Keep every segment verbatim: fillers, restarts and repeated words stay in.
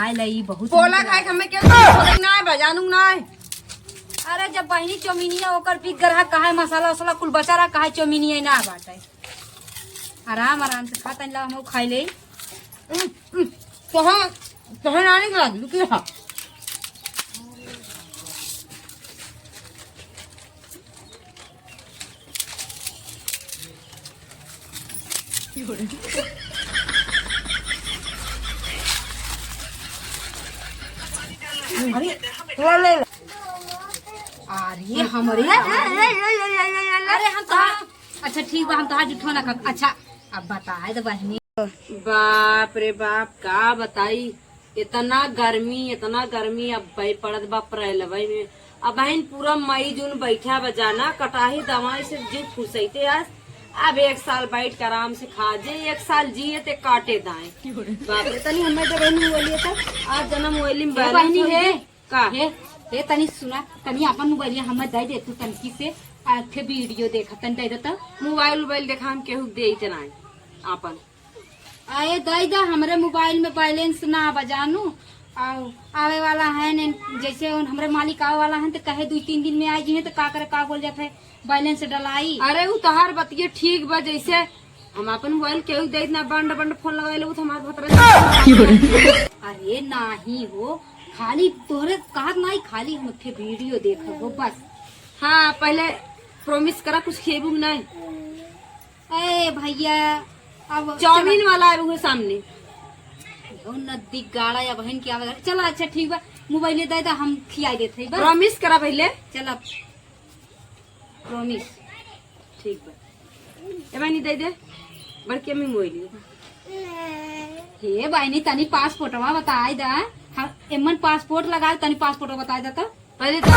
खाए लाई बहुत पोला नीक खाए के लागल। हमें के बोले ना है, बजानू ना है। अरे जब बहिनी चौमिनिया ओकर बिक गरहा, काहे मसाला वसाला कुल बचा रहा, काहे चौमिनिया ना बाटे। आराम आराम से खा तनी ला, हम खाए ले। उम, उम, तोहर, तोहर नानी के लागी, रुकी रहा। अरे, ले, ले, ले। अरे, हमरे ए, ए, ए, ए, ए, ए, ए, अरे, हम तो, अच्छा, ठीक बा, हम तो आज उठो ना कर। अच्छा, अब बताए तो बहिनी। बाप रे बाप, का बताई, इतना गर्मी, इतना गर्मी अब भाई पड़त बा अप्रैलवे में। अब बहिन पूरा मई जून बैठा बा जाना, कटाही दवाई से जीव फुसैते आस। अब एक साल बैठ के आराम से खा जे, एक साल जिए ते काटे दाएं। बाप रे, तनी हमें तो बहिन बोलिए तो आज जन्म वैली में ए balance बहिनी हो हे, गए। का? हे, हे, तनी सुना, तनी अपन मोबाइलिया हमें दे दे तू तनकी से, आ, थे वीडियो देखा, तनी दे दे तो। मोबाइल उबाइल देखा हम केहू के देइत नाई आपन। अरे दे दे, हमरे मोबाइल में balance ना बा जानू, आ, आवे वाला है ने, जैसे उन हमरे मालिक आवे वाला है तो कहे दू तीन दिन में आई जी है तो का करे, का बोल जात है, balance डलाई। अरे उ तोहार बतिये ठीक बा, जैसे हम आपन मोबाइल केहू देइत ना, बंड बंड फोन लगावे लगू तो हमार भतरा। अरे नाही हो, खाली तोहरे कहत नाही, खाली हम थे वीडियो देखब हो बस। हाँ, पहले promise करा कुछ खेबू कि नाही। ए भैया, अब चाउमीन चला। वाला है उहे सामने। ओ नदी गाड़ा या बहन के आवे। चला अच्छा ठीक बा, मोबाइल दे दे, हम खिया देत है बस। Promise करा पहले। चला। Promise। ठीक बा। ए बहिनी, दे दे। बड़की अम्मी मोबाइल। हे बहिनी, तनी पासपोर्टवा बताई दा। हाँ, एमन पासपोर्ट लगाओ, तनी पासपोर्टवा बताई दा तो। पहले तो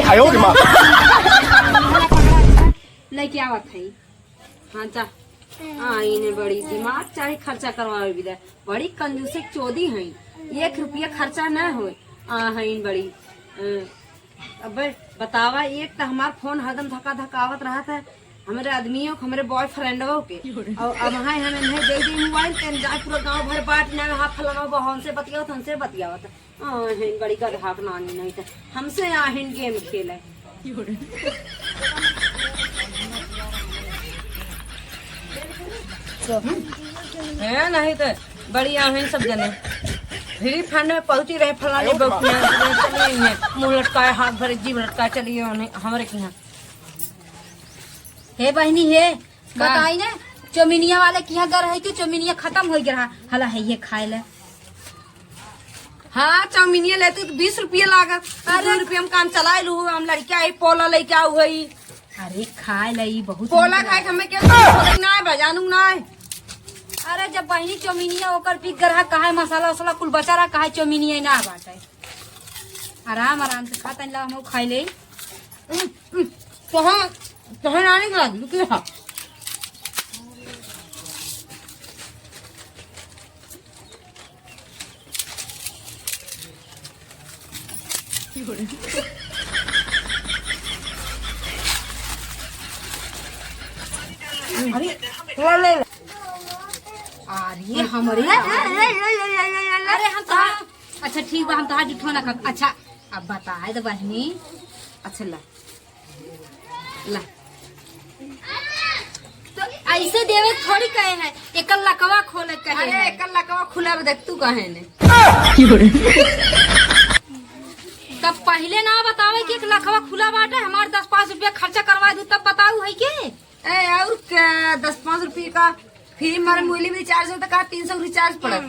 आयो रे माँ। लेके आवत है। हाँ, जा। हाँ, इन्हें बड़ी दिमाग चाहे खर्चा करवावे बिदा। बड़ी कंजूसे चोदी हैं। एक रुपया खर्चा ना होए। आ, हैं बड़ी। अ, अबे, बतावा, एक त हमार फोन हरदम धका धकावत रहत है। हमरे आदमियों के, हमरे बॉयफ्रेंडों के। और अब हैं हम इन्हें दे दे मोबाइल, तेन जाए पूरा गांव भर बांट ना, हाँ, फलाना बा, हमसे बतियावत, हमसे बतियावत। आ, हैं बड़ी गधा के नानी नहीं तो हमसे आहिन गेम खेले। ए, नहीं तो बड़ी आहिन सब जने। फ्री फंड में पहुंची रहे, फलाने बहू के यहाँ, चली आई हैं, मुंह लटकाए, हाथ भरे, जीभ लटकाए, चली आई उन्हें, हमरे के यहाँ। हे बहिनी हे, का? बताई ना, चौमिनिया वाले के यहाँ गर है कि चौमिनिया खतम होइ गया, हला है ये खाए ले। हाँ, चौमिनिया लेते तो बीस रुपया लागत। अरे। दो रुपया में काम चलाए लू, हम लड़का आई, पोला लेके आऊ है। अरे, खाए ले, ई बहुत पोला नीक खाए के लागत। हमें के बोले ना है, बजानू ना है। अरे, जब बहिनी चौमिनिया ओकर बिक गरहा, काहे मसाला वसाला कुल बचा रहा, काहे चौमिनिया ना बाटे। आराम, आराम से खा, तनी ला, हम खाए ले। उम, उम, तोहर, तोहर नानी के लागी, रुकी रहा। अरे, ले, ले, ले। अरे, हमरे ए, ए, ए, ए, ए, ए, ए, ए। अरे, हम तो, अच्छा, ठीक बा, हम तो आज उठो ना कर। अच्छा, अब बताए दे बहिनी। अच्छा, ला। ला। तो ऐसे देवे थोड़ी कहे हैं, एकर लकवा खोले कहे अरे, हैं। एकर लकवा खुला बा, देख तू कहे ने। तब पहिले ना बतावे कि एक लकवा खुला बाटे, हमार दस पाँच रुपया खर्चा करवा दू, तब बताऊ है के? ए, और क्या, दस पाँच रुपया का फ्री मारे मोबाइल में रिचार्ज होता का, तीन सौ रिचार्ज पड़त।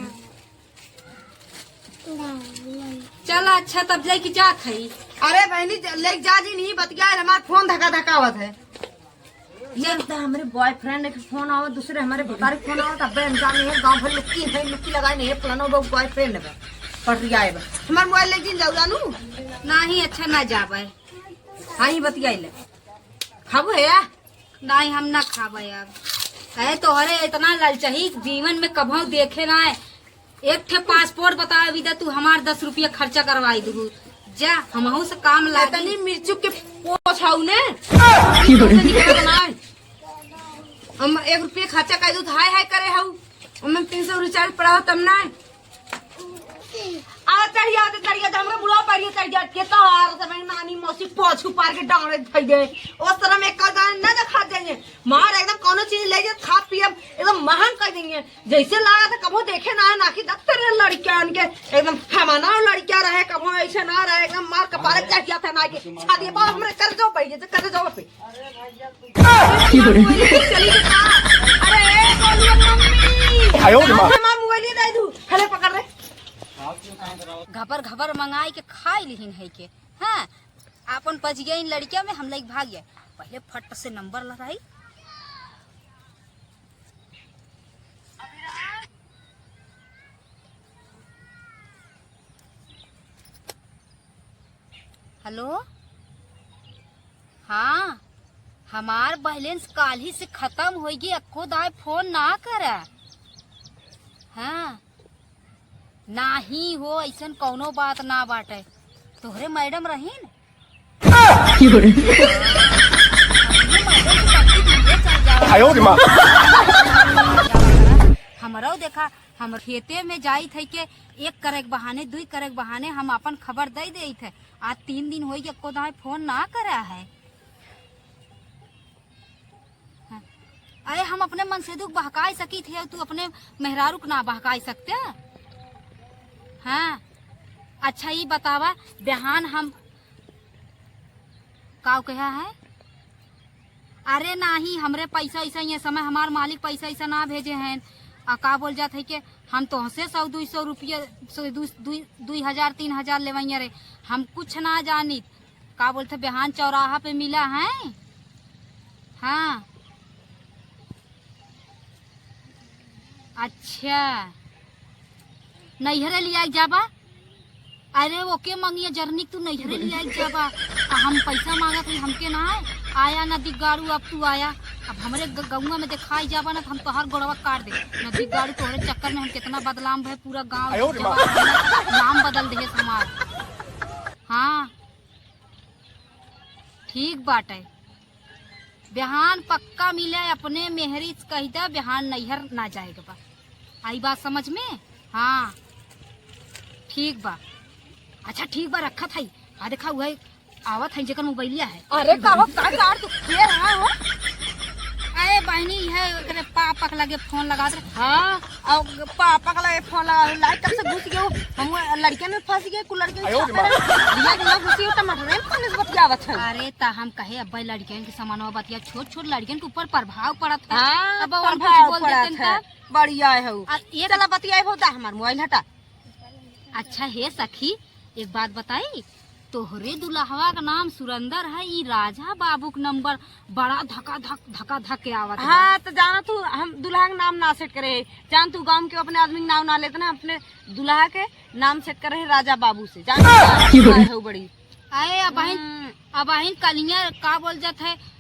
चल अच्छा, तब जाए के जात है। अरे बहनी, ज-, ले जा जी, नहीं बतिया, हमार फोन धका धकावत है। ये तो हमरे बॉयफ्रेंड के फोन आवा, दूसरे हमरे भतारे के फोन आवा, तब हम जाने है, गांव भर लुक्की है, लुक्की लगाए नहीं है, फलाना वो बॉयफ्रेंड है, पटरिया है। हमार मोबाइल ले जिन जाऊ जानू। नहीं, अच्छा ना जावे। हाँ, ही बतिया ले। खाबू है या? नहीं, हम ना खाबे अब। है तोहरे इतना ललचही जीवन में कभौ देखे ना है। एक ठे पासपोर्ट बतावे बिदा तू हमार दस रुपया खर्चा करवाई दू। जा, हमहू से काम लागी। इतनी मिर्चू के पोछ हऊ ने। की बोले? तुमसे निकलत ना है। हम एक रुपया खर्चा कर दू तो हाय हाय करे हऊ। तीन सौ रिचार्ज पड़ा हो तब ना। आ चढ़िया, तो चढ़िया, तो हमरा बुढ़वा परिया चढ़िया, के तो हार से मैं नानी मौसी पोछू पार के डांडे धई दे। ओ तरह में कल गान ना देखा देंगे। मार एकदम कोनो चीज ले जे खा पियब, एकदम महंग कर देंगे। जैसे लागा था कबो देखे ना, ना कि दफ्तर है लड़कियान के, एकदम फमाना लड़किया रहे, कबो ऐसे ना रहे, एकदम मार कपारे चढ़िया था ना कि छाती पर हमरे कर जाओ पहले, तो कर जाओ पे। अरे, ए, गोलुआ मम्मी। आयो रे माँ। हमार मोबाइल दे दू। हेले पकड़ रे। घबर घबर मंगाई के खाई लिहिन है के। हाँ, आपन पच गया इन लड़किया में, हम लइके भाग गए। पहले फट से नंबर लगाई। हेलो, हाँ, हमार बैलेंस काल्हि से खतम होइ गई, अक्को दाई फोन ना करा। हाँ, नाही हो, ऐसन कौनो बात ना बाटे। तोहरे मैडम रहीन? आयो रे माँ। हमरो देखा, हम खेते में जाई थे के एक करे के बहाने, दुई करे के बहाने हम अपन खबर दे देई थे। आज तीन दिन होई के एको दाई फोन ना करा है। हाँ। अरे, हम अपने मन से दुख बहकाई सकी थे, तू अपने मेहरारू के ना बहकाई सकते? हाँ। अच्छा, ई बतावा, बिहान हम काव कहा है? अरे नाही, हमरे पैसा ऐसा ये समय हमार मालिक पैसा ऐसा ना भेजे हैं। आ का बोल जात है कि हम तोहसे सौ दुई सौ रुपया, सौ, दुई, दुई, दुई हजार, तीन हजार लेवैया रे, हम कुछ ना जानित। का बोलते, बिहान चौराहा पे मिला है। हाँ। अच्छा, नैहरे लिया के जाबा? अरे, ओके मंगिया जरनिक तू नैहरे लिया के जाबा। आ हम पैसा मांगत हई, हमके ना आए। आया नदी गाड़ू, अब तू आया। अब हमरे ग-, गौवा में देखाई जाबा ना, तो हम तोहार गोड़वा काट दे। नदी गाड़ू, तोहरे चक्कर में हम कितना बदनाम भए, पूरा गाँव आयो रे माँ। जवार में नाम बदल दे हमार। हाँ, ठीक बाटे। बिहान पक्का मिले, अपने मेहरी से कहि द, बिहान नैहर ना जाए के बा। आई बात समझ में? हाँ, ठीक बा। अच्छा, ठीक बा, रखत हई। आ देखा, उहे आवत हई, जेकर मोबाइलिया है। अरे, का हो, का यार, तू के रहा हो? अरे बहिनी, इहे एकरे पापा के लगे फोन लगावत रहे। हाँ, और पापा के लगे फोन लगा, लाइट कब से घुस गयो, हम लड़के में फंस गए, कुल लड़के में आयो रे छापे माँ। रहे। भैया के ना घुसी, टमाटर में कौन से बतियावत है? अरे, ता हम कहे, अब्बे लड़कियन के समानवा बतिया, छोट छोट लड़कियन के ऊपर प्रभाव पड़त है। हाँ, अब उन कुछ प्रभाव बोल पड़त देते है। हैं, बढ़िया है उ। आ, एक चला बतियाए हो, दा हमार मोबाइल हटा। अच्छा हे सखी, एक बात बताई, तोहरे दुल्हवा का नाम सुरेंदर है, ई राजा बाबू का नंबर बड़ा धका धक, धका धक के आवत है। हाँ, तो जाना तू, हम दुल्हा का नाम ना सेट करे, जान तू गाँव के अपने आदमी का नाम ना लेते ना, अपने दुल्हा के नाम सेट करे है राजा बाबू से, जान तू, की बोले? है बड़ी। अरे अबहिन, हम्म। अबहिन कलिया का बोल जात है,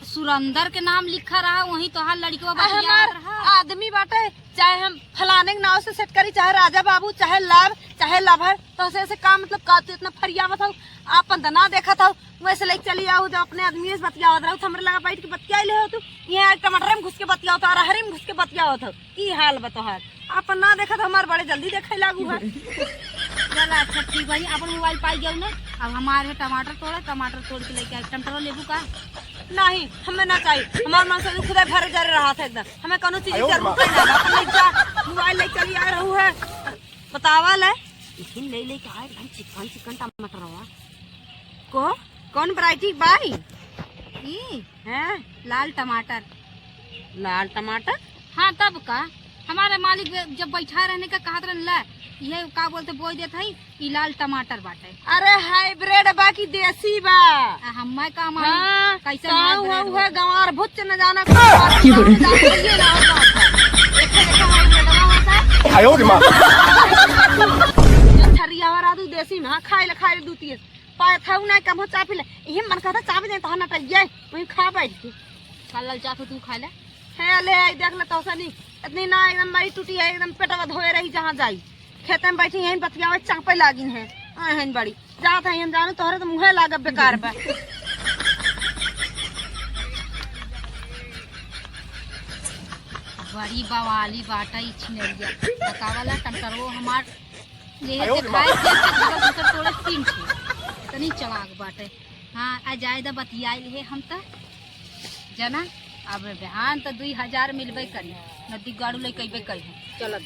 सुरेंदर के नाम लिखा रहा, वहीं तोहार लड़कवा आ, बतियावत हमार रहा। आदमी बाटे, चाहे हम फलाने के नाव से सेट करी, चाहे राजा बाबू, चाहे लव, चाहे लवर, तो ऐसे, ऐसे का मतलब का तू इतना फरियावत हो, आपन त ना देखत हो, वैसे लेके चली आओ, जब अपने आदमी से बतियावत रहो, तो हमरे लगा बैठ के बतिया ले हो तू, यहाँ टमाटर में घुस के बतियावत हो, अरहरी में घुस के बतियावत हो। ई हाल बा तोहार। आपन ना देखत हमार बड़े जल्दी देखे लागू है। चल अच्छा ठीक बा जी, अपन मोबाइल पाई गयो ना। अब हमारे टमाटर तोड़े, टमाटर तोड़ के लेके आए। टमाटर लेबू का? नहीं, हमें ना चाहिए। हमार मन से खुदा भरे जरे रहा था एकदम। हमें कोनो चीज की आयो जरूरत माँ। नहीं ना। अपन लेके जा, मोबाइल लेके चली आ रहू है। बतावा ले। लेकिन ले लेके आए एकदम चिकन चिकन टमाटर रहा। को कौन वैरायटी बाई? ई? हैं? लाल टमाटर। लाल टमाटर? हाँ, तब का? हमारे मालिक बे-, जब बैठा रहने का कहत रहन, "ला, ये का बोलते बोई देत हई, ई लाल टमाटर बाटे।" अरे, हाइब्रिड बा कि देसी बा? आ, हम्मे का मालूम? हाँ, कैसे ताऊ हाइब्रिड हऊ है, होते? गंवार भुच्च न जाना, की बोले? जाना, ये ना होता है। देखे, देखे, हाइब्रिड ना होता है। आयो रे माँ। जो छरिया वाला तू देसी में, हाँ, खाए ले, खाए ले, दू तीन। पाए था उ ना कम हो चापी ले। इही मन कहता चापी दे, तहां नटैया, वहीं खा बैठ के। का ललचात हो तू खाए ले? हे ले, आई देख ले तोसनी। इतनी ना एकदम मरी टूटी है, एकदम पेटवा धोए रही जहाँ जाई। खेते में बैठी यहीं बतियावे चापे लागिन है। आए हैं बड़ी। जात है हम जानू तोहरे तो मुँहे लागब बेकार बा। बड़ी बवाली बाटे ई छिनरिया। बतावला टंटरवो हमार ये आयो रे देखाए माँ। दे के दूसर दूसर तोड़े तीन ठे। इतनी चालाक बाटे। हाँ, आ जाए दा बतियाइल है हम त। जना, अब बिहान त दुई हजार मिलबे करी। नदी गाड़ू लेके अइबे करी। चलत।